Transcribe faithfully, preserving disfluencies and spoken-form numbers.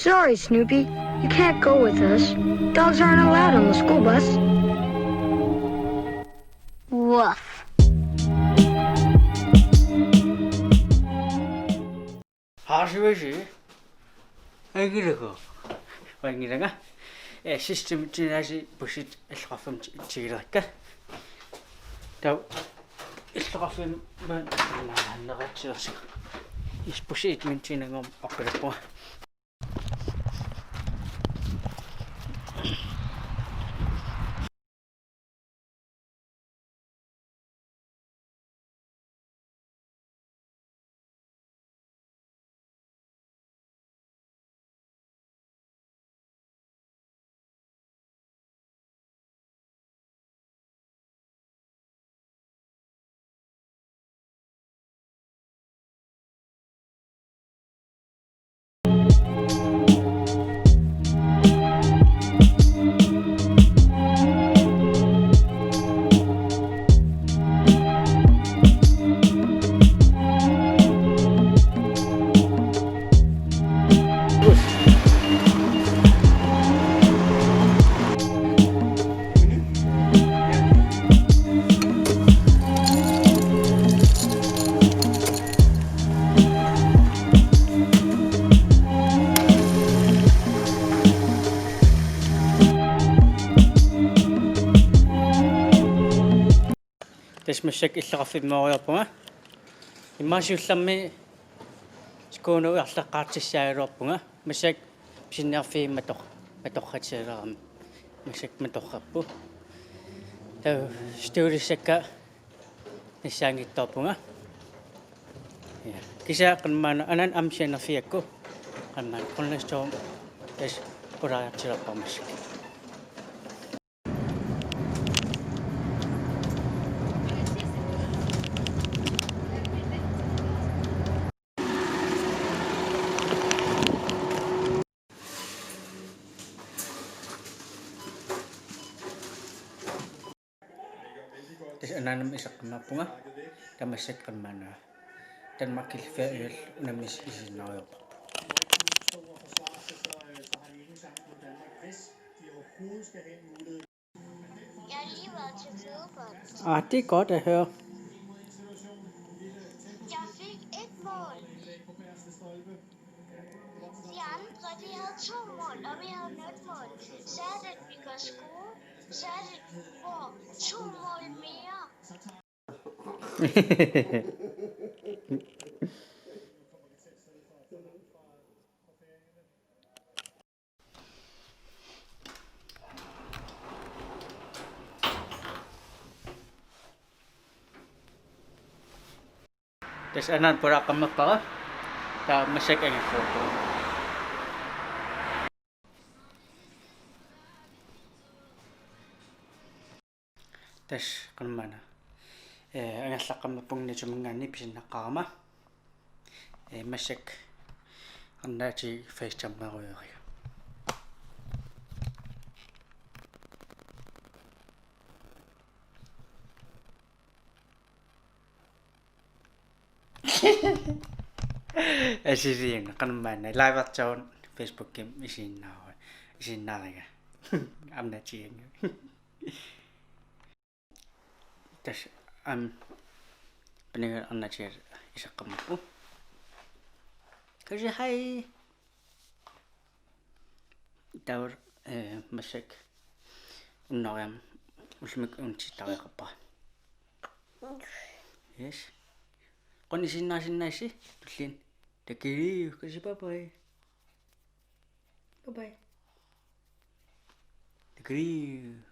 Sorry, Snoopy. You can't go with us. Dogs aren't allowed on the school bus. Woof. Haasiwisi. Angilagu. Angilanga. Eh, system tinaasi pusit illoqarfimmi tigilerikka. Tau illoqarfimmi maanna neratsilersiga. Is pusit min tinangum oqilappunga. Tassa massakkut illoqarfimmooriarpunga. Immaqa siullermik skuunut arlaqqaartussaagaluarpunga. Massakkut pisiniarfiit matoq-, matoqqatsialerami. Massakkut matoqqapput. Tau studiussakka nassaanngitsoorpunga. Ja. Kisianni qamani anan amsianerfiakku. Qamani qunnastoom tassa qulaariartilerparmassakkut. Tassa anaanama isaqqammerpunga tamassi qamani. Danmarkillu Færøerlu unammisut isiginnaariarparput. Jeg har lige været til fodbold. Ah, det er godt at høre. Jeg fik et mål. De andre, de havde to mål, og vi havde nul mål. Så er det, at vi går score. Så er det, at vi får to mål mere. Tassa anaana pulaaqqammerpara. Taava massakkut angerlarpara. Tassa qamani. Eh, angerlaqqammerpunga natuminngaanniit pisinnaqqaarama. Eh, massakkut arnaatigullu FaceTime-erujooriga. Asiliinga qamani live-ertarama Facebookimi isiginnaarama. Isiginnaariga. Arnaatigiga. Tassa aamma paniga arnaatiga isaqqammerpoq. Kasi hej. Taava, eh, massakkut unnuariarmat ullumikkut unnussittariaqarpara. Yes. Qujanaq isiginnaarsinnaassi tulliani. Takiliiu, kasi bye bye. Bye bye. Takiliiu.